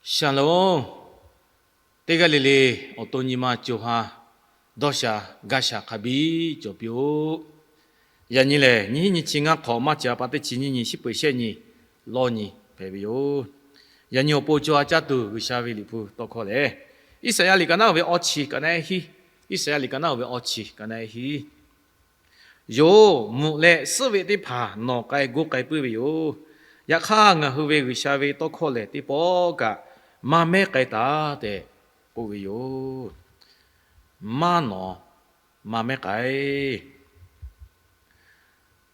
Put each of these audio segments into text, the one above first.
Shalom. Teˇ g'aˇ le le awˬ to nyi ma co ha dawˇ sha gaˇ sha hk'a biˇ cawˬ piˇ-oˆ. Yaꞈ nyi lehˬ, nyiˇ hinˉ nyiˇ chi ngaˇ hk'awꞈ, March a pa teˇ chi nyiˇ nyi, shiˉ peuˬ shehˆ nyi, lawˇ nyi hpehꞈ ve yoˬ. Yaꞈ nyi awˬ pon co ha caˇ tuˬ G'uiˬsha ve liꞈ hpu tawˇ hkawˇ lehˬ, Iˉsaˍyaˆ liꞈ ka naˉ ve awˇ chi ka naˉ hiˉ, Iˉsaˍyaˆ liꞈ ka naˉ ve awˇ chi ka naˉ hiˉ. Yoˬ, mvuhꞈ leh suhˉ veˆ teˇ hpaˍ nawˬ k'ai goˇ k'ai puiˉ ve yoˬ. Yaꞈ hk'aˇ, ngaˬ hui ve G'uiˬsha ve tawˇ hkawˇ lehˬ, teˇ pawˆ kaꞈ maˇ mehˉ k'ai taˍ tehꞈ k'oˆ ve yoˬ. Maˇ nawˬ maˇ mehˉ k'ai.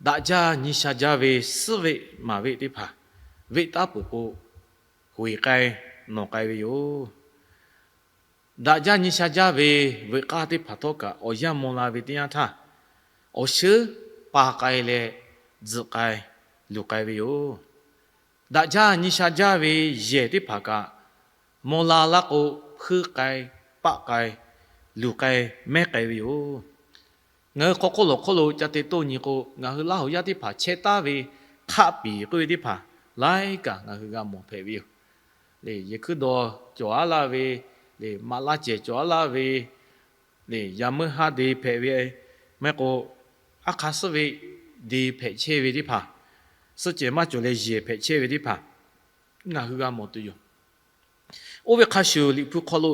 Daꞈ jaˇ nyi sha jaˇ ve suhˉ veˆ maˍ veˆ teˇ hpaˍ, veˆ taˉ peuˬ k'o, hoꞈ e k'ai nawˬ k'ai ve yoˬ. Daꞈ jaˇ nyi sha jaˇ ve veuꞈ k'aˇ teˇ hpaˍ htawˇ kaꞈ awˬ yanˇ maw la ve teˇ yanˇ htaˇ, awˬ shuˉ pa k'ai leh tzuhꞈ k'ai luˬ k'ai ve yoˬ. Daꞈ jaˇ nyi sha jaˇ ve yehˬ teˇ hpaˍ kaꞈ, maw la laˇ k'o, hpuiˇ k'ai, paˆ k'ai, luˬ k'ai, mehˉ k'ai ve yoˬ. Ngaˬ hui hk'aw hk'oˆ lawˬ hk'oˆ lo ca te toˇ nyi k'o, ngaˬ hui laˇ hoꞈ yaˇ teˇ hpaˍ chehˇ taˉ ve hk'aˆ piˍ k'oˆ ve teˇ hpaˍ laiˉ kaꞈ ngaˬ hui g'a mawˬ hpehꞈ ve yoˬ. Lehˬ, yehˬ hkuiˉ daw cawˬ aˉ laˇ ve, lehˬ, maꞈ laˇ cehˬ cawˬ aˉ laˇ ve, lehˬ, yaˇ meuˇ haˉ de hpehꞈ ve, maˇ heˆ k'o, aˉ hk'aˇ suhˉ ve de hpehꞈ chehˇ ve teˇ hpaˍ, suhˆ cehˬ maˇ cawˬ leh yehˬ hpehꞈ chehˇ ve teˇ hpaˍ, ngaˬ hui g'a mawˬ tuˬ yoˬ. Oˇ ve hk'a shuˍ, liꞈ hpu hk'aw lo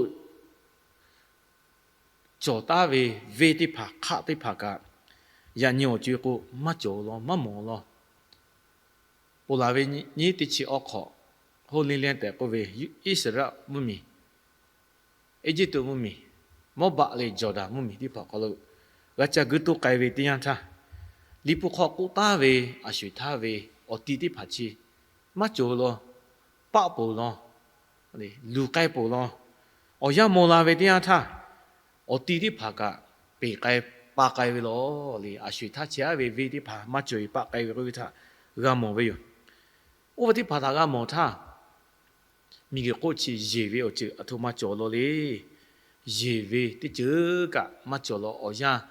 cawˬ taˉ ve venˇ teˇ hpaˍ, hk'aˆ teˇ hpaˍ kaꞈ, yaꞈ nyi awˬ co e k'o, maˇ cawˬ law, maˇ mawˬ law. Ponˬ laˬ ve nyiˉ teˇ chi awˬ hk'awꞈ, Holy Land tehꞈ k'oˆ ve Iˉsaˍreˍlaˆ mvuhˇmiˬ, Eˇjiˇtuꞈ mvuhˇmiˬ, Mawˇbaˆ leh Jawˇdanˍ mvuhˇmiˬ teˇ hpaˍ awˬ hk'aw lo g'a ca guˇ toˇ k'ai ve teˇ yanˇ htaˇ, liꞈ hpu hk'aw k'oˆ taˉ ve a sho eˬ htaˇ ve awˬ ti teˇ hpaˍ chi maˇ cawˬ law, paˆ ponˬ law, luˬ k'ai ponˬ law, awˬ yanˇ maw la ve teˇ yanˇ htaˇ, awˬ ti teˇ hpaˍ kaꞈ peˬ k'ai, pa k'ai ve law. Lehˬ, a sho eˬ htaˇ chehˇ aˉ ve venˇ teˇ hpaˍ maˇ cawˬ e paˆ k'ai ve k'oˆ ve htaꞈ g'a mawˬ ve yoˬ. Oˇ ve teˇ hpaˍ htaꞈ g'a mawˬ htaˇ, miˬguiˬ hk'oˆ chi yeˬ ve awˬ ceuˬ aˬ htoꞈ ma cawˬ law le. Yeˬ ve teˇ ceuˬ kaꞈ maˇ cawˬ law, awˬ yanˇ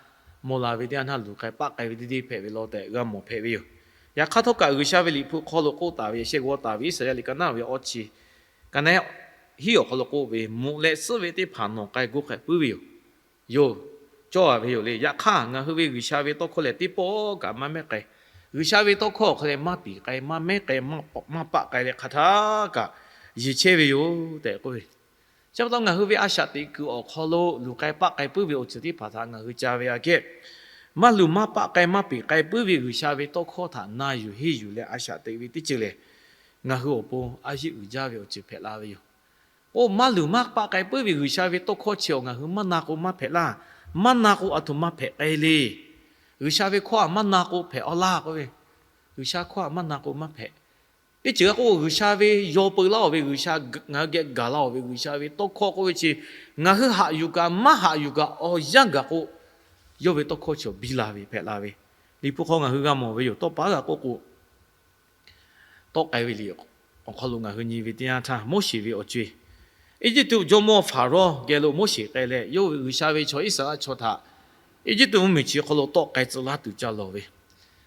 maw la ve teˇ yanˇ htaˇ luˬ k'ai paˆ k'ai ve teˇ deˇ hpehꞈ ve law tehꞈ g'a mawˬ hpehꞈ ve yoˬ. Yaꞈ hk'aˇ htawˇ kaꞈ G'uiˬsha ve liꞈ hpu hk'aw lo k'oˆ taˍ ve, shehˆ g'awˇ taˍ ve Iˉsaˍyaˆ liꞈ ka naˉ ve awˇ chi ka naˉ hiˉ awˬ hk'aw lo k'oˆ ve, mvuhꞈ leh suhˉ ve teˇ hpaˍ nawˬ k'ai goˇ k'ai puiˉ ve yoˬ. Yoˬ, cawˇ a ve yoˬ le. Yaꞈ hk'aˇ, ngaˬ hui ve G'uiˬsha ve tawˇ hkawˇ lehˬ, teˇ pawˆ kaꞈ maˇ mehˉ k'ai. G'uiˬsha ve tawˇ hkawˇ awˬ hk'aw leh maˇ piˍ k'ai, maˇ mehˉ k'ai, maˇ paˆ k'ai leh hk'aˬ htaˇ kaꞈ yeˬ chehˇ ve yoˬ tehꞈ k'oˆ ve. Chi pa taw ngaˬ hui ve a shaꞈ teꞈ kuiˬ awˬ hk'aw lo luˬ k'ai paˆ k'ai puiˉ ve awˬ ceuˬ teˇ hpaˍ htaꞈ ngaˬ hui ca ve aꞈ kehˉ, maˇ luˬ maˇ paˆ k'ai maˇ piˍ k'ai puiˉ ve G'uiˬsha ve tawˇ hkawˇ htaꞈ na yuˬ henˇ yuˬ leh a shaꞈ teꞈ ve teˇ ceuˬ lehˬ, ngaˬ hui awˬ pon a yeˇ uiˍ jaˇ ve awˬ ceuˬ hpehꞈ la ve yoˬ. Oˇ maˇ luˬ maˇ paˆ k'ai puiˉ ve G'uiˬsha ve tawˇ hkawˇ chi awˬ ngaˬ hui maˇ na k'o maˇ hpehꞈ laˇ. Maˇ na k'o aˬ htoꞈ ma hpehꞈ k'ai le. G'uiˬsha ve hkawˇ a maˇ na k'o hpehꞈ aw laˇ k'oˆ ve, G'uiˬsha hkawˇ a maˇ na k'o maˇ hpehꞈ. Teˇ ceuˬ g'a k'oˆ, G'uiˬsha ve yaw peu laˇ oˬ ve G'uiˬsha, ngaˬ hui geh gaˬ la oˬ ve G'uiˬsha ve tawˇ hkawˇ k'oˆ ve chi, ngaˬ hui haꞈ yuˬ kaꞈ maˇ haꞈ yuˬ kaꞈ awˬ yanˇ gaˬ k'o, yawˇ ve tawˇ hkawˇ chi awˬ biˇ la ve hpehꞈ la ve, liꞈ hpu hk'aw ngaˬ hui g'a mawˬ ve yoˬ. Tawˇ pa g'a k'oˆ k'o, tawˆ k'ai ve liꞈ awˬ hk'aw lo ngaˬ hui nyi ve teˇ yanˇ htaˇ, Moˉseˍ ve awˬ co e, Eˇjiˇtuꞈ jawˇmawˇ Hpaˍrawˇ geh lo Moˉseˍ k'ai leh, yawˇ ve G'uiˬsha ve chaw Iˉsaˍreˍlaˆ chaw htaꞈ Eˇjiˇtuꞈ mvuhˇmiˬ chi hk'aw lo tawˆ k'ai tcuh laˇ tuˬ ca lawˬ ve.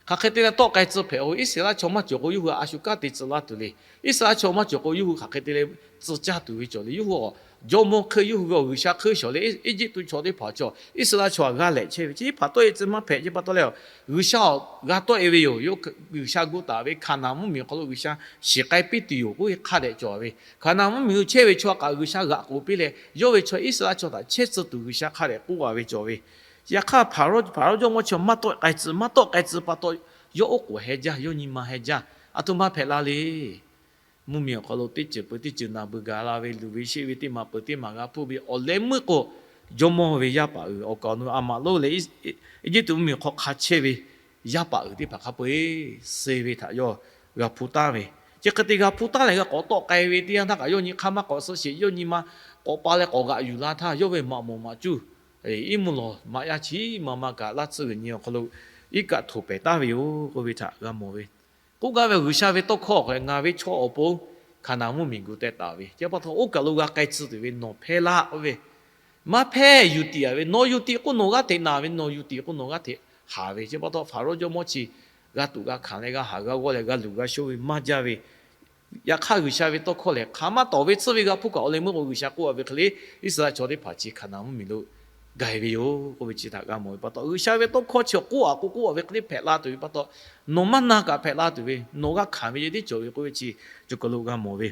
Hk'aˬ hk'e te leh tawˆ k'ai tcuh hpehꞈ-o. Iˉsaˍreˍlaˆ chaw maˇ cawˬ k'o, yawˇ hui a shu kanˉ te tcuh laˇ tuˬ le. Iˉsaˍreˍlaˆ chaw maˇ cawˬ k'o, yawˇ hui hk'aˬ hk'e te leh tcuh caˇ tuˬ ve cawˬ le. Yawˇ hui a jawˇmawˇ hk'e yawˇ hui ve awˬ G'uiˬsha hk'e shawˍ leh, Eˇjiˇtuꞈ chaw teˇ hpaˍ chaw Iˉsaˍreˍlaˆ chaw g'a lehꞈ chehˇ ve, chi teˇ hpaˍ tawˆ e tcuh maˇ hpehꞈ. Chi pa taw leh, G'uiˬsha g'a tawˆ e ve yoˬ. Yawˇ G'uiˬsha gu taˍ ve Hkaˍnanˍ mvuhˇmiˬ awˬ hk'aw lo G'uiˬsha shiˍ k'ai piˇ tuˬ yoˬ k'oˆ ve hk'a dehꞈ cawˬ ve. Hkaˍnanˍ mvuhˇmiˬ lo chehˇ ve chaw kaꞈ G'uiˬsha g'aꞈ k'oˍ piˇ leh, yawˇ ve chaw Iˉsaˍreˍlaˆ chaw htaꞈ chehˇ tcuh tuˬ G'uiˬsha hk'a dehꞈ k'oˆ a ve cawˬ ve. Yaꞈ hk'aˇ, Hpaˍrawˇ jawˇmawˇ chi maˇ tawˆ k'ai tcuh, maˇ tawˆ k'ai tcuh pa taw, yawˇ oˉ k'oˍ heh jaˇ, yawˇ nyi ma heh jaˇ. Aˬ htoꞈ ma hpehꞈ la le. Mvuhˇmiˬ awˬ hk'aw lo teˇ ceuˬ peuˬ teˇ ceuˬ naˬ beuˬ gaˬ la ve, luˬ ve sheˆ ve teˇ maˬ peuˬ teˇ maˬ g'a hpuˇ ve awˬ leh meuˇ k'o, jawˇmawˇ ve yaˇ paˍ uiˍ awˬ kaˍ awˬ nu a maꞈ lonˉ leh Eˇjiˇtuꞈ mvuhˇmiˬ hk'aw hk'a chehˇ ve yaˇ paˍ uiˍ teˇ hpaˍ hk'a peu-eˬ suh ve htaꞈ yawˇ g'a hpuˇ taˉ ve. Chi hk'e te g'a hpuˇ taˉ leh g'a k'awꞈ tawˆ k'ai ve teˇ yanˇ htaˇ kaꞈ, yawˇ nyi hk'aˇ maˇ k'awꞈ suh sheˍ. Yawˇ nyi ma k'awꞈ pa leh k'awꞈ g'aꞈ yuˬ la htaˇ, yawˇ ve maꞈ mawˬ maꞈ cuˇ iˉ mvuhˇ lawˬ maꞈ yaˇ chi ma ma kaꞈ laˇ tsuhˇ g'uiˬ nyi awˬ hk'aw lo iˉ kaˆ htoꞈ pehˍ taˍ ve yoˬ k'oˆ ve htaꞈ g'a mawˬ ve. K'oˆ gaˇ ve, G'uiˬsha ve tawˇ hkawˇ awˬ hk'aw ngaˬ ve chaw awˬ pon Hkaˍnanˍ mvuhˇmiˬ gu teh taˍ ve, chi pa taw oˇ kaˬ lo g'a k'ai tcuh tuˬ ve nawˬ hpehˇ laˇ k'oˆ ve, maˇ hpehˇ yuˬ tiꞈ a ve, nawˬ yuˬ tiꞈ k'o nawˬ g'aˇ hteꞈ naˬ ve, nawˬ yuˬ tiꞈ k'o nawˬ g'aˇ hteꞈ haˍ ve. Chi pa taw Hpaˍrawˇ jawˇmawˇ chi g'a tuꞈ g'a hkanˍ leh g'a haˍ g'a g'awˇ leh g'a luˬ g'a shoˇ ve maˇ jaˇ ve, Yaꞈ hk'aˇ, G'uiˬsha ve tawˇ hkawˇ lehˬ, hk'aˬ ma tawˍ ve tsuhˇ ve g'a hpuˇ kaꞈ, awˬ leh meuˇ k'o G'uiˬsha k'oˆ a ve hk'e le, Iˉsaˍreˍlaˆ chaw teˇ hpaˍ chi Hkaˍnanˍ mvuhˇmiˬ lo gaˬ e ve yoˬ k'oˆ ve chi htaꞈ g'a mawˬ ve pa taw, G'uiˬsha ve tawˇ hkawˇ chi k'oˆ a k'o k'oˆ a ve hk'e le hpehꞈ la tuˬ ve pa taw, nawˬ maˇ na kaꞈ hpehꞈ la tuˬ ve, nawˬ g'a hkanˍ ve yehˬ tiˉ cawˬ ve k'oˆ ve chi, co kaˬ lo g'a mawˬ ve.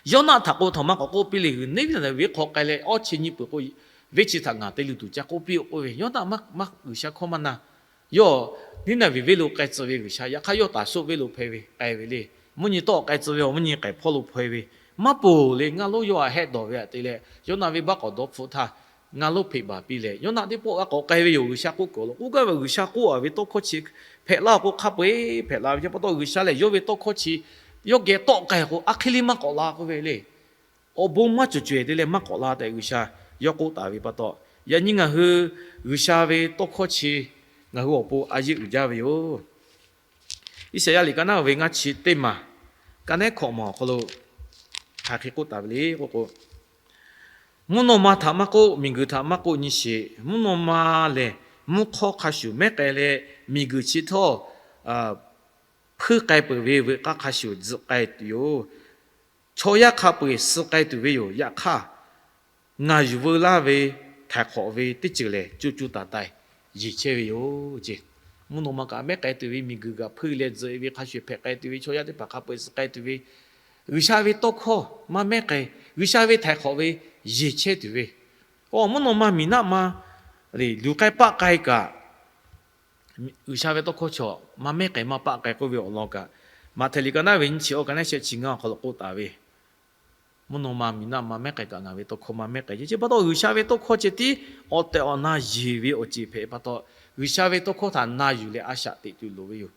Yawˇnaˆ htaꞈ k'o, htaꞈ ma k'awꞈ k'oˆ piˇ le, g'uiˬ neˉ viˉ laˬ ve hk'aw k'ai leh, awˇ chi nyi peuˬ k'o, venˇ chi htaꞈ ngaˬ te luˬ tuˬ ca k'oˆ piˇ-oˆ k'oˆ ve, Yawˇnaˆ maˇ G'uiˬsha hkawˇ maˇ na. Yawˇ Niˉnaˍveˍ venˇ lo k'ai tcuh ve G'uiˬsha, yaꞈ hk'aˇ yawˇ Taˍsoˆ venˇ lo hpeh ve k'ai ve le. Mvuhˇ nyi tawˆ k'ai tcuh ve, awˬ mvuhˇ nyi k'ehˬ hpawˇ lo hpaweh ve, maˇ poˬ le. Ngaˇ lonˉ yawˇ htaꞈ hehˆ dawˬ ve htaꞈ te leh, Yawˇnaˆ venˇbaˆ k'awꞈ dawˇ hpfuhˆ htaˇ, ngaˇ lonˉ hpeꞈ baˬ piˇ leh, Yawˇnaˆ teˇ pawˆ g'a k'awꞈ k'ai ve yoˬ. G'uiˬsha k'oˆ kuiˬ awˬ lawn k'oˆ gaˇ ve, G'uiˬsha k'oˆ a ve tawˇ hkawˇ chi hpehꞈ laˇ k'o, hk'a peu-eˬ hpehꞈ la ve pa taw, G'uiˬsha lehˬ yawˇ ve tawˇ hkawˇ chi yawˇ geh tawˆ k'ai k'o, a hk'e le maˇ k'awꞈ la k'oˆ ve le. Awˬ bon maˇ cawˬ cawehˬ te leh maˇ k'awꞈ la tehꞈ, G'uiˬsha yawˇ k'oˆ taˍ ve pa taw, yaꞈ nyi ngaˬ hui G'uiˬsha ve tawˇ hkawˇ chi ngaˬ hui awˬ pon a yeˇ uiˍ jaˇ ve yoˬ. Iˉsaˍyaˆ liꞈ ka naˉ ve ngaˇ chi teˇ maˬ ka nehˉ hkawꞈ maˬ awˬ hk'aw lo hk'aˬ hk'e k'oˆ taˍ ve le k'oˆ k'o, mvuhˇ naw ma htaꞈ maˇ k'oˆ, miˬguiˬ htaꞈ maˇ k'oˆ nyi sheˍ. Mvuhˇ naw ma lehˬ mvuhˇ hk'awˇ hk'a shuˍ mehˉ k'ai leh, miˬguiˬ chi htawˇ hpuiˇ k'ai peuˬ ve veuꞈ k'aˇ hk'a shuˍ tzuhꞈ k'ai tuˬ yoˬ. Chaw yaˇ hk'a peu-eˬ suh k'ai tuˬ ve yoˬ. Yaꞈ hk'aˇ, ngaˬ yuˬ veu laˇ ve htaiˍ hk'awꞈ ve teˇ ceuˬ lehˬ, co co taiˍ taiˍ yeˬ chehˇ ve yoˬ ce. Mvuhˇ naw ma kaꞈ mehˉ k'ai tuˬ ve, miˬguiˬ kaꞈ hpuiˇ leh tzuhꞈ ve hk'a shuˍ hpehꞈ k'ai tuˬ ve, chaw yaˇ teˇ hpaˍ hk'a peu-eˬ suh k'ai tuˬ ve, G'uiˬsha ve tawˇ hkawˇ maˇ mehˉ k'ai, G'uiˬsha ve htaiˍ hk'awꞈ ve yeˬ chehˇ tuˬ ve, mvuhˇ naw ma miˬ naˆ ma luˬ k'ai paˆ k'ai kaꞈ, G'uiˬsha ve tawˇ hkawˇ chaw maˇ mehˉ k'ai maˇ paˆ k'ai k'oˆ ve awˬ lawn kaꞈ, Maꞈhtehˍ liꞈ ka naˉ ve nyiˇ chi awˇ ka naˉ shehˆ chi ngaˇ awˬ hk'aw lo k'oˆ taˍ ve, mvuhˇ naw ma miˬ naˆ ma mehˉ k'ai kaꞈ ngaˬ ve tawˇ hkawˇ maˇ mehˉ k'ai. Chi pa taw, G'uiˬsha ve tawˇ hkawˇ ceh tiˉ awˬ tehˬ awˬ na yeˬ ve awˬ ceuˬ hpehꞈ pa taw, G'uiˬsha ve tawˇ hkawˇ htaꞈ na yuˬ leh a shaꞈ teꞈ tuˬ loˍ ve yoˬ.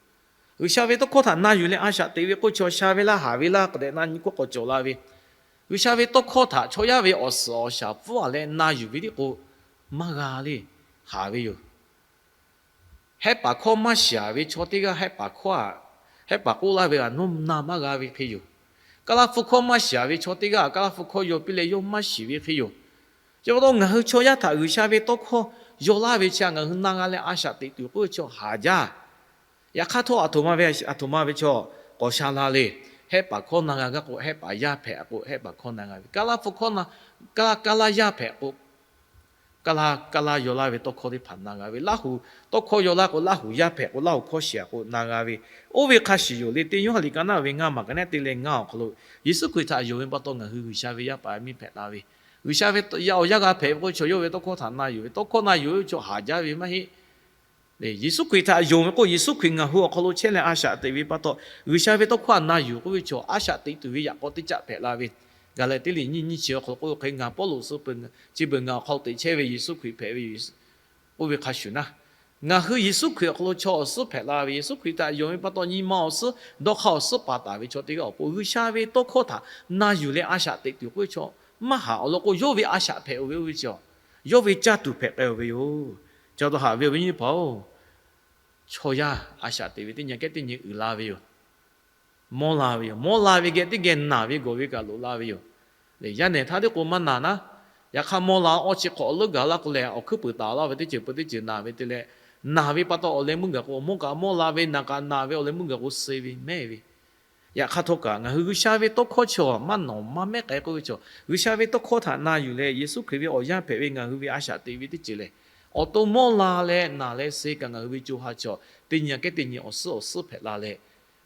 G'uiˬsha ve tawˇ hkawˇ htaꞈ na yuˬ leh a shaꞈ teꞈ ve k'oˆ chaw sha ve laˇ haˍ ve laˇ k'awꞈ dehꞈ na nyi k'oˆ k'awꞈ cawˬ la ve, G'uiˬsha ve tawˇ hkawˇ htaꞈ chaw yaˇ ve awˬ suhˍ awˬ shaˍ pfuhˇ a leh na yuˬ ve tiˉ k'o, maˇ g'a le, haˍ ve yoˬ. Hehˆ paˍ hkawˇ maˇ shiˍ ve chaw teˇ g'aˇ hehˆ paˍ hkawˇ a, hehˆ paˍ k'oˆ laˇ ve a nawˇ na maˇ g'a ve hk'e yoˬ. Kaˇlaˇ hpu hkawˇ maˇ shiˍ ve chaw teˇ g'aˇ kaˇlaˇ hpu hkawˇ yaw piˇ leh yawˇ maˇ shiˍ ve hk'e yoˬ. Chi pa taw ngaˬ hui chaw yaˇ htaꞈ G'uiˬsha ve tawˇ hkawˇ yaw laˇ ve chi a ngaˬ hui na g'a leh a shaꞈ teꞈ tuˬ k'oˆ ve chaw haˍ jaˇ. Yaꞈ hk'aˇ htawˇ, a htoꞈ ma ve, a htoꞈ ma ve chaw k'awꞈ sha la le. Hehˆ paˍ hkawˇ na g'a gaˇ k'o, hehˆ paˍ yaˇ hpehꞈ k'o hehˆ paˍ hkawˇ na g'a ve, kaˇlaˇ hpu hkawˇ na, kaˇlaˇ, kaˇlaˇ yaˇ hpehꞈ k'o, kaˇlaˇ, kaˇlaˇ yaw laˇ ve tawˇ hkawˇ teˇ hpaˍ na g'a ve, Laˇhuˍ tawˇ hkawˇ yaw laˇ k'o, Laˇhuˍ yaˇ hpehꞈ k'o, Laˇhuˍ hkawˇ shiˍ k'o na g'a ve, oˇ ve hk'a shuˍ yoˬ le. Teˇ Yoˇhanˬ liꞈ ka naˉ ve ngaˇ maˬ ka naˉ te leh ngaˇ awˬ hk'aw lo, Yeˍsuˆ Hkriꞈ htaꞈ yonˍ ve pa taw ngaˬ hui G'uiˬsha ve yaˇ paˍ miˇ hpehꞈ la ve, G'uiˬsha ve awˬ yanˇ g'a hpehꞈ ve k'oˆ ve chaw yawˇ ve tawˇ hkawˇ htaꞈ na yuˬ ve, tawˇ hkawˇ na yuˬ ve chaw haˍ jaˇ ve maˇ heˆ. Yeˍsuˆ Hkriꞈ htaꞈ yonˍ ve k'o, Yeˍsuˆ Hkriꞈ ngaˬ hui awˬ hk'aw lo chehˇ leh a shaꞈ teꞈ ve pa taw, G'uiˬsha ve tawˇ hkawˇ htaꞈ na yuˬ k'oˆ ve chaw a shaꞈ teꞈ tuˬ ve yaꞈ k'aw teˇ caˆ hpehꞈ la ve, Gaˍlaˍtiˆ liꞈ nyiˇ nyiˇ chi awˬ hk'aw lo k'oˆ ve hk'e, ngaˬ Pawˇluꞈ suh peuˬ, chi beuꞈ ngaˬ awˬ hk'aw lo teꞈ chehˇ ve Yeˍsuˆ Hkriꞈ hpehꞈ ve yoˬ. Oˇ ve hk'a shuˍ naˉ, ngaˬ hui Yeˍsuˆ Hkriꞈ awˬ hk'aw lo chaw awˬ suhˉ hpehꞈ la ve, Yeˍsuˆ Hkriꞈ htaꞈ yonˍ ve pa taw nyi ma awˬ suhˉ, dawˇ hk'aˇ awˬ suhˉ paˍ taˍ ve chaw teˇ g'aˇ awˬ pon G'uiˬsha ve tawˇ hkawˇ htaꞈ na yuˬ leh a shaꞈ teꞈ tuˬ k'oˆ ve chaw maˇ haꞈ awˬ lawn k'o, yawˇ ve a shaꞈ hpehꞈ-oˬ ve oˇ ve chaw, yawˇ ve caˇ tuˬ hpehꞈ k'ai-oˬ ve yoˬ. Chi pa taw haꞈ ve awˬ viˉ nyi teˇ hpaˍ-oˬ, chaw yaˇ a shaꞈ teꞈ ve teˇ nyi kehˉ teˇ nyi uiˍ la ve yoˬ. Mawˇ la ve yoˬ. Mawˇ la ve geh teˇ geh naˬ ve gawˬ ve kaꞈ loꞈ la ve yoˬ. Yaˇ nehˬ htaˇ teˇ k'o maˇ naˬ naˉ, yaꞈ hk'aˇ mawˇ la awˇ chi hk'awꞈ leuˉ gaˬ laˇ k'o lehˬ, awˬ hkuiˉ puiˍ taˍ laˇ ve teˇ ceuˬ peuˬ teˇ ceuˬ naˬ ve te leh, naˬ ve pa taw awˬ leh meuˇ gaˬ k'o, mawˇ kaꞈ mawˇ la ve, naˬ kaꞈ naˬ ve, awˬ leh meuˇ gaˬ k'o suh ve mehˇ ve. Yaꞈ hk'aˇ htawˇ kaꞈ ngaˬ hui G'uiˬsha ve tawˇ hkawˇ chaw maˇ nawˬ maˇ mehˉ k'ai k'oˆ ve chaw, G'uiˬsha ve tawˇ hkawˇ htaꞈ na yuˬ leh Yeˍsuˆ Hkriꞈ ve awˬ yanˇ hpehꞈ ve ngaˬ hui ve a shaꞈ teꞈ ve teˇ ceuˬ lehˬ, awˬ to mawˇ la leh naˬ leh suh kaꞈ ngaˬ hui ve co ha chaw teˇ nyi kehˉ teˇ nyi awˬ suhˉ awˬ suhˉ hpehꞈ la leh,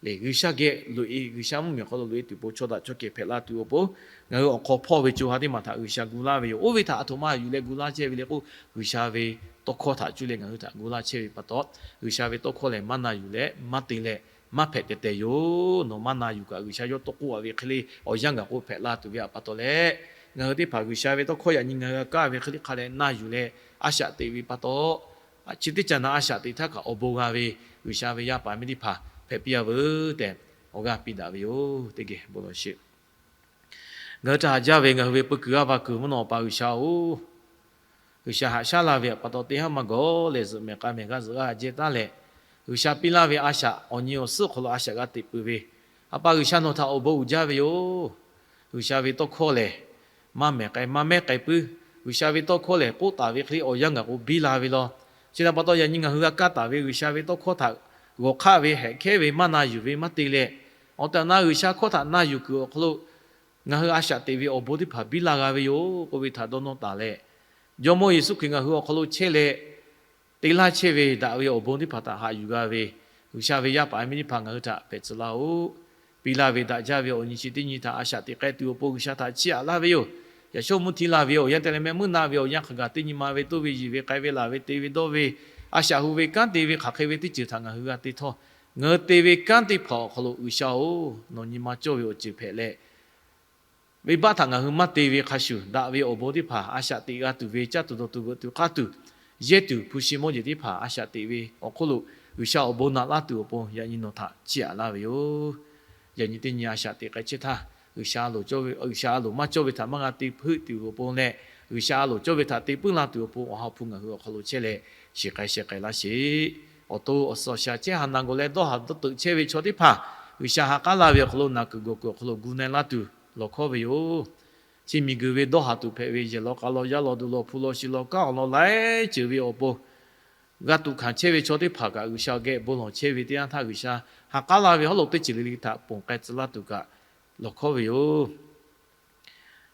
lehˬ G'uiˬsha geh loꞈ-e, G'uiˬsha mvuhˇmiˬ awˬ hk'aw lo loꞈ-e tuˬ po chaw daꞈ chaw kehˬ hpehꞈ la tuˬ awˬ pon, ngaˬ hui awˬ hk'aw hpawˇ ve co ha teˇ maˬ htaꞈ G'uiˬsha gu laˇ ve yoˬ. Oˇ ve htaꞈ a htoꞈ ma yuˬ leh gu laˇ chehˇ ve le k'o, G'uiˬsha ve tawˇ hkawˇ htaꞈ cuˇ leh ngaˬ hui htaꞈ gu laˇ chehˇ ve pa taw, G'uiˬsha ve tawˇ hkawˇ lehˬ maˇ na yuˬ leh maˇ te leh maˇ hpehꞈ tehˬ tehˬ yoˬ. Nawˬ maˇ na yuˬ kaꞈ G'uiˬsha yawˇ tawˇ k'oˆ a ve hk'e le awˬ yanˇ gaˬ k'o hpehꞈ la tuˬ ve pa taw leh, ngaˬ hui teˇ hpaˍ G'uiˬsha ve tawˇ hkawˇ yaꞈ nyi ngaˬ hui g'a kaˇ ve hk'e le hk'a leh na yuˬ leh a shaꞈ teꞈ ve pa taw, chi teˇ caꞈ naˬ a shaꞈ teꞈ htaˇ kaꞈ awˬ bon g'a ve G'uiˬsha ve yaˇ paˍ miˇ teˇ hpaˍ hpehꞈ piˇ a veuˬ tehꞈ awˬ g'aˇ piˇ daꞈ ve yoˬ. Teˇ geh bon lawˬ sheˍ. Ngaˬ hui htaꞈ haꞈ jaˇ ve ngaˬ hui ve peu kuiˬ g'aˇ va kuiˬ mvuhˇ naw awˬ pa G'uiˬsha-oˬ, G'uiˬsha haꞈ shaˉ la ve pa taw teˇ haˉ maˇ gawˬ leh zuhꞈ mehˍ k'a mehˍ g'aˇ zuhꞈ g'aˇ jehˇ taˉ leh, G'uiˬsha piˇ laˇ ve a shaꞈ awˬ nyi awˬ suhˉ awˬ hk'aw lo a shaꞈ g'a teꞈ peuˬ ve, a pa G'uiˬsha nawˬ htaꞈ awˬ bon uiˍ jaˇ ve yoˬ. G'uiˬsha ve tawˇ hkawˇ lehˬ, maˇ mehˍ k'ai maˇ mehˉ k'ai puiˉ. G'uiˬsha ve tawˇ hkawˇ lehˬ, k'oˆ taˍ ve hk'e le awˬ yanˇ gaˬ k'o biˇ la ve law. Chi htaꞈ pa taw yaꞈ nyi ngaˬ hui g'a kaˇ taˍ ve G'uiˬsha ve tawˇ hkawˇ htaꞈ g'awˬ hk'aˆ ve, hehꞈ hkehˉ ve, maˇ na yuˬ ve, maˇ te leh, Awˬ tehˬ awˬ na G'uiˬsha hkawˇ htaꞈ na yuˬ kuiˬ awˬ hk'aw lo ngaˬ hui a shaꞈ teꞈ ve awˬ bon teˇ hpaˍ biˇ laˇ g'a ve yoˬ k'oˆ ve htaꞈ dawˇ nawˇ taˍ leh, Jawˇmawˇ Yeˍsuˆ Hkriꞈ ngaˬ hui awˬ hk'aw lo chehˇ leh te laˇ chehˇ ve daꞈ ve awˬ bon teˇ hpaˍ htaꞈ haꞈ yuˬ g'a ve G'uiˬsha ve yaˇ paˍ yaˇ miˇ teˇ hpaˍ ngaˬ hui htaꞈ hpehꞈ tcuh laˇ-oˆ. Piˇ laˇ ve daꞈ jaˇ ve awˬ nyi chi teˇ nyi htaꞈ a shaꞈ teꞈ k'ai tuˬ awˬ pon G'uiˬsha htaꞈ chiˇ aꞈ laˇ ve yoˬ. Yaꞈ shawˉ mvuhˇ htiˇ laˇ ve awˬ yanˇ te leh mehˆ meuˇ naˆ ve awˬ yanˇ hk'aˬ gaˬ teˇ nyi ma ve toˇ ve yiˬ ve k'ai ve laˬ ve te ve dawˇ ve a shaꞈ hu ve kanˉ te ve hk'aˬ hk'e ve teˇ ceuˬ htaꞈ ngaˬ hui g'a te htawˇ, ngaˬ hui te ve kanˉ teˇ hpaˍ awˬ hk'aw lo G'uiˬsha-oˬ, nawˬ nyi ma cawˇ ve awˬ ceuˬ hpehꞈ leh, venˇbaˆ htaꞈ ngaˬ hui maˇ te ve hk'a shuˍ, daꞈ ve awˬ bon teˇ hpaˍ a shaꞈ teꞈ g'a tuˬ ve, caˇ tuˬ dawˬ tuˬ veuꞈ tuˬ k'aˇ tuˬ, yehˇ tuˬ hpu shi mawˇ jeˬ teˇ hpaˍ a shaꞈ teꞈ ve awˬ hk'oˆ lo G'uiˬsha awˬ bon naꞈ laˇ tuˬ awˬ pon yaꞈ nyi nawˬ htaꞈ chiˇ aꞈ laˇ ve yoˬ. Yaꞈ nyi teˇ nyi a shaꞈ teꞈ k'ai chehˇ htaˇ, G'uiˬsha a loˍ maˇ cawˇ ve htaꞈ maˇ g'a te hpeuˆ tuˬ awˬ pon leh, G'uiˬsha a loˍ cawˇ ve htaꞈ te puiˉ laˇ tuˬ awˬ pon Awˬ ha hpu ngaˬ hui awˬ hk'aw lo chehˇ leh shiˍ k'ai sheh k'ai laˇ sheˍ. Awˬ to awˬ suhˍ awˬ shaˍ chehˇ ha na gawˬ leh dawˇ haˍ dawˇ teuꞈ chehˇ ve chaw teˇ hpaˍ, G'uiˬsha ha k'aˉ laˇ ve awˬ hk'aw lo naˬ kuiˬ gawˬ kuiˬ awˬ hk'aw lo gu na-e laˇ tuˬ lawˬ hkawˉ ve yoˬ. Chi miˬguiˬ ve dawˇ haˍ tuˬ hpehꞈ ve yehˬ law k'a law yaˇ law duˬ law hpu law shi law kanˉ awˬ lawn laiˉ ceuˬ ve awˬ pon g'a tuꞈ hkanˍ chehˇ ve chaw teˇ hpaˍ kaꞈ, G'uiˬsha geh bon lawˬ chehˇ ve teˇ yanˇ htaˇ, G'uiˬsha ha k'aˉ laˇ ve hawˉ lo teˇ ceuˬ le le htaꞈ ponˬ k'ai tcuh laˇ tuˬ kaꞈ lawˬ hkawˉ ve yoˬ.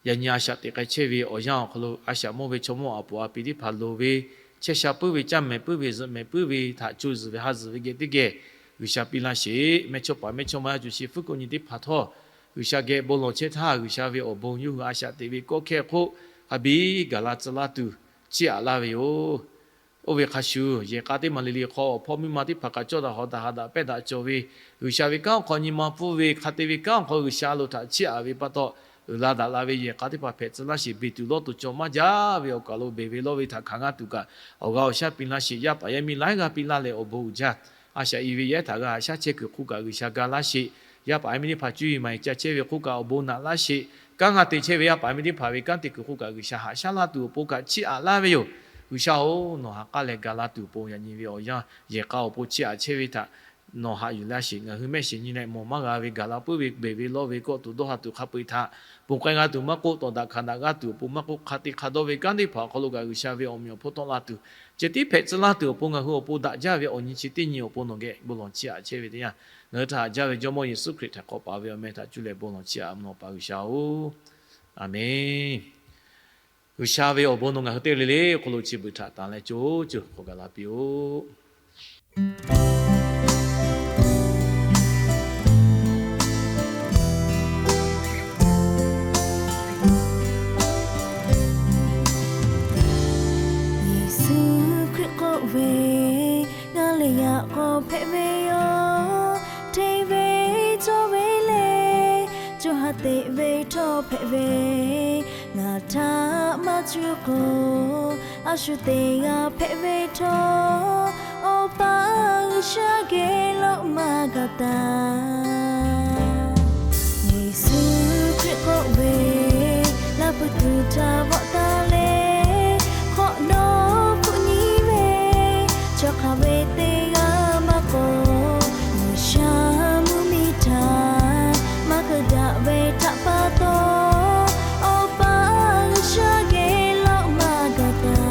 Yaꞈ nyi a shaꞈ teꞈ k'ai chehˇ ve awˬ yanˇ awˬ hk'aw lo, a shaꞈ mawˇ ve chaw mawˇ aˬ poˍ aˬ pi teˇ hpaˍ loˍ ve, chehˇ sha puiˉ ve, caˇ mehˍ puiˉ ve, zuhꞈ mehˍ puiˉ ve htaꞈ co zuhˬ ve ha zuhˬ ve geh teˇ geh G'uiˬsha piˇ laˇ sheˍ. Mehˇchawˇpaˍ mehˇchawˇma yaˇ co shi fuˉ k'oˆ nyi teˇ hpaˍ htawˇ, G'uiˬsha geh bon lawˬ chehˇ htaˇ, G'uiˬsha ve awˬ bon yawˇ hui a shaꞈ teꞈ ve kawˆ hkehˇ hk'oˆ hk'a biˇ gaˬ la tcuh laˇ tuˬ chiˇ aꞈ laˇ ve yoˬ. Oˇ ve hk'a shuˍ, yehˬ k'a teˇ maˬ le le hk'aw awˬ hpawˇ miˇ ma teˇ hpaˍ kaꞈ cawˇ daꞈ hawˍ daꞈ ha daꞈ pehˇ daꞈ cawˬ ve, G'uiˬsha ve kanˉ awˬ hk'aw nyi ma pfuhˇ ve, hk'a te ve kanˉ awˬ hk'aw G'uiˬsha a loˍ htaꞈ chiˇ aꞈ ve pa taw, uiˍ la daꞈ la ve yehˬ k'a teˇ hpaˍ hpehꞈ tcuh laˇ sheˍ. Beˬ tuˬ lawˇ tuˬ cawˬ maˇ jaˇ ve awˬ kaˬ lo beˬ ve lawˇ ve htaꞈ hkanˍ g'a tuˬ kaꞈ awˬ g'a awˬ shaˉ piˇ laˇ sheˍ. Yaˇ paˍ yaˇ miˇ laiˉ g'aˇ piˇ laˇ leh awˬ bon uiˍ jaˇ. A shaꞈ i ve yaˇ ehˉ htaꞈ g'a haꞈ shaˉ chehˇ kuiˬ hk'oˆ kaꞈ G'uiˬsha ga laˇ sheˍ. Yaˇ paˍ yaˇ miˇ teˇ hpaˍ cuˇ yiˍ maˍ yiˍ ca chehˇ ve hk'oˆ kaꞈ awˬ bon naꞈ laˇ sheˍ. Kanˉ g'a te chehˇ ve yaˇ paˍ yaˇ miˇ teˇ hpaˍ ve kanˉ te kuiˬ hk'oˆ kaꞈ G'uiˬsha haꞈ shaˉ laˇ tuˬ awˬ pon kaꞈ chiˇ aꞈ laˇ ve yoˬ. G'uiˬsha-oˬ, nawˬ ha k'aˉ leh ga laˇ tuˬ awˬ pon yaꞈ nyi ve awˬ yanˇ yehˬ k'a awˬ pon chiˇ aꞈ chehˇ ve htaꞈ nawˬ haꞈ yuˬ laˇ sheˍ. Ngaˬ hui mehˆ shiˍ nyi leh mawˬ maˇ g'a ve gaˬ la puiˉ ve beˬ ve lawˇ ve kawˆ tuˬ dawˇ ha tuˬ hk'a peu-eˬ htaꞈ ponˬ k'ai g'a tuˬ maˇ k'oˆ, tawˍ daꞈ hkanˍ daꞈ g'a tuˬ awˬ pon maˇ k'oˆ, hk'a te hk'a dawˇ ve kanˉ teˇ hpaˍ awˬ hk'aw lo kaꞈ G'uiˬsha ve awˬ meꞈ awˬ hponˇ tawˆ la tuˬ, ceh tiˉ hpehꞈ tcuh laˇ tuˬ awˬ pon ngaˬ hui awˬ pon daꞈ jaˇ ve awˬ nyi chi teˇ nyi awˬ pon nawˬ geh bon lawˬ chiˇ aꞈ chehˇ ve teˇ yanˇ, ngaˬ hui htaꞈ haꞈ jaˇ ve Jawˇmawˇ Yeˍsuˆ Hkriꞈ htaꞈ k'awꞈ paˍ ve awˬ meh htaꞈ cuˇ leh bon lawˬ chiˇ aꞈ nawˬ pa G'uiˬsha-oˬ. Aˬmenˍ. G'uiˬsha ve awˬ bon nawˬ ngaˬ hui teˇ g'aˇ le le hk'oˆ lo chi beuꞈ htaꞈ tanˍ leh co co hk'aw gaˬ la piˇ-oˆ. Yeˍsuˆ Hkriꞈ k'oˆ ve, Ngaˬ lehˬ yaꞈ k'aw hpehꞈ ve yoˬ. Hteˇ ve cawˇ ve lehˬ, co ha teꞈ ve htawˇ hpehꞈ ve, ngaˬ htaꞈ maˇ cuˇ k'o, a shu teˇ g'aˇ hpehꞈ ve htawˇ, Awˬ pa G'uiˬsha geh lawꞈ maˇ gaˬ taˍ. Yeˍsuˆ Hkriꞈ k'oˆ ve, Laˇ pui tuˬ htaꞈ vawˆ taˍ leh, hk'awꞈ nawˉ hpfuhˆ nyi ve, chaw hk'aˬ ve teˇ g'aˇ maˇ k'oˆ, G'uiˬsha mvuhˇmiˬ htaꞈ maˇ keu daꞈ ve htaꞈ pa taw, Awˬ pa G'uiˬsha geh lawꞈ maˇ gaˬ taˍ.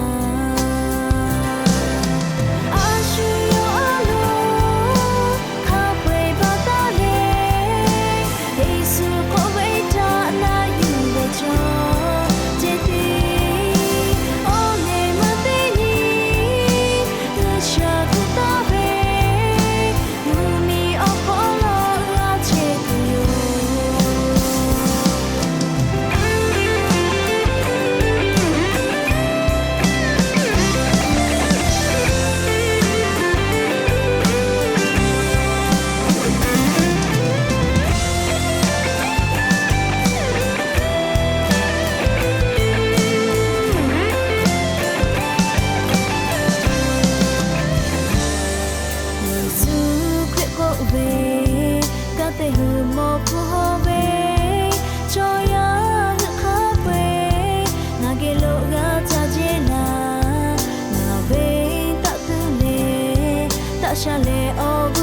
A shu yawˇ a loˍ hk'a peu-eˬ baˬ taˍ leh, Yeˍsuˆ k'oˆ ve htaꞈ na yuˬ ve chaw ceh tiˉ, awˬ lehˬ meuˇ teˇ nyi G'uiˬsha hpu taˍ ve mvuhˇmiˬ awˬ hk'aw lo g'a chehˇ tuˬ yoˬ. Yeˍsuˆ Hkriꞈ k'oˆ ve, Kanˉ te hui mawˬ hpu hawˇ ve chaw yaˇ hui hk'a peu-eˬ ngaˬ geh lo g'a ca jeˇ laˇ. Ngaˬ ve taˆ tuˬ leh taˆ sha leh awˬ